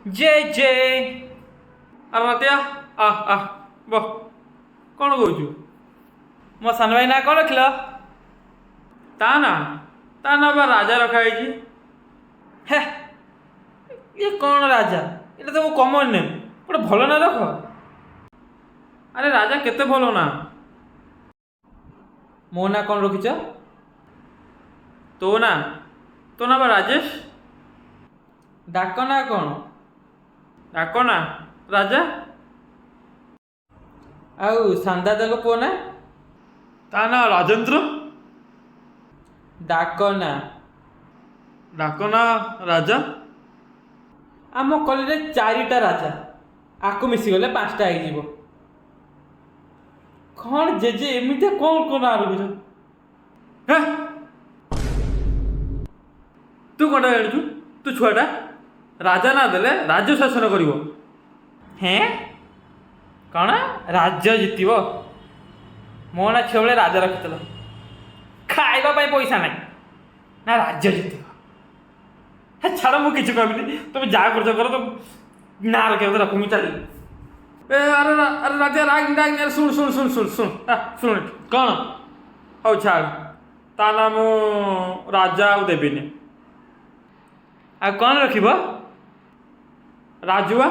ଜେ ଜେ। ଆରେ ରାତିଆ, ଆ ଆ ବ, କ'ଣ କହୁଛୁ? ମୋ ସାନ ଭାଇ ନାଁ କ'ଣ ରଖିଲ? ତା ନା, ତା ନା ବା ରାଜା ରଖା ହେଇଛି। ହେ, ଇଏ କ'ଣ ରାଜା? ଏଇଟା ତ ମୋ କମନ୍ ନେମ୍। ଗୋଟେ ଭଲ ନାଁ ରଖ। ଆରେ, ରାଜା କେତେ ଭଲ ନା। ମୋ ନାଁ କ'ଣ ରଖିଛ? ତୋ ନା, ତୋ ନା ବା ରାଜେଶ। ଡାକ ନାଁ କ'ଣ? ଡାକ ନା ରାଜା। ଆଉ ସାନ୍ଦାଦାଙ୍କ ପୁଅ ନା? ତା ନା ରାଜେନ୍ଦ୍ର। ଡାକ ନା? ଡାକ ନା ରାଜା। ଆମ କଲେଜରେ ଚାରିଟା ରାଜା, ଆକୁ ମିଶିଗଲେ ପାଞ୍ଚଟା ହେଇଯିବ। କ'ଣ ଜେଜେ, ଏମିତି କ'ଣ କ'ଣ ନାଁ ରଖିଛ? ହେ, ତୁ କ'ଣଟା ଜାଣିଛୁ? ତୁ ଛୁଆଟା। ରାଜା ନା ଦେଲେ ରାଜ୍ୟ ଶାସନ କରିବ। ହେଁ, କ'ଣ ରାଜ୍ୟ ଜିତିବ? ମୋ ନା ଛୁଆବେଳେ ରାଜା ରଖିଥିଲ, ଖାଇବା ପାଇଁ ପଇସା ନାହିଁ ନା ରାଜ୍ୟ ଜିତିବ। ହେ ଛାଡ଼, ମୁଁ କିଛି କହିବିନି। ତମେ ଯାହା କରୁଛ କର, ତ ନା ରଖିବ ରଖ, ମୁଁ ଚାଲିଲି। ଏ ଆରେ, ଆରେ ରାଜା, ରାଗ ରାଗ, ଆରେ ଶୁଣ ଶୁଣ ଶୁଣ ଶୁଣ ଶୁଣ, ଆ, ଶୁଣ ଏଠି। କ'ଣ? ହଉ ଛାଡ଼, ତା ନା ମୁଁ ରାଜା ଆଉ ଦେବିନି। ଆଉ କ'ଣ ରଖିବ? ରାଜୁଆ।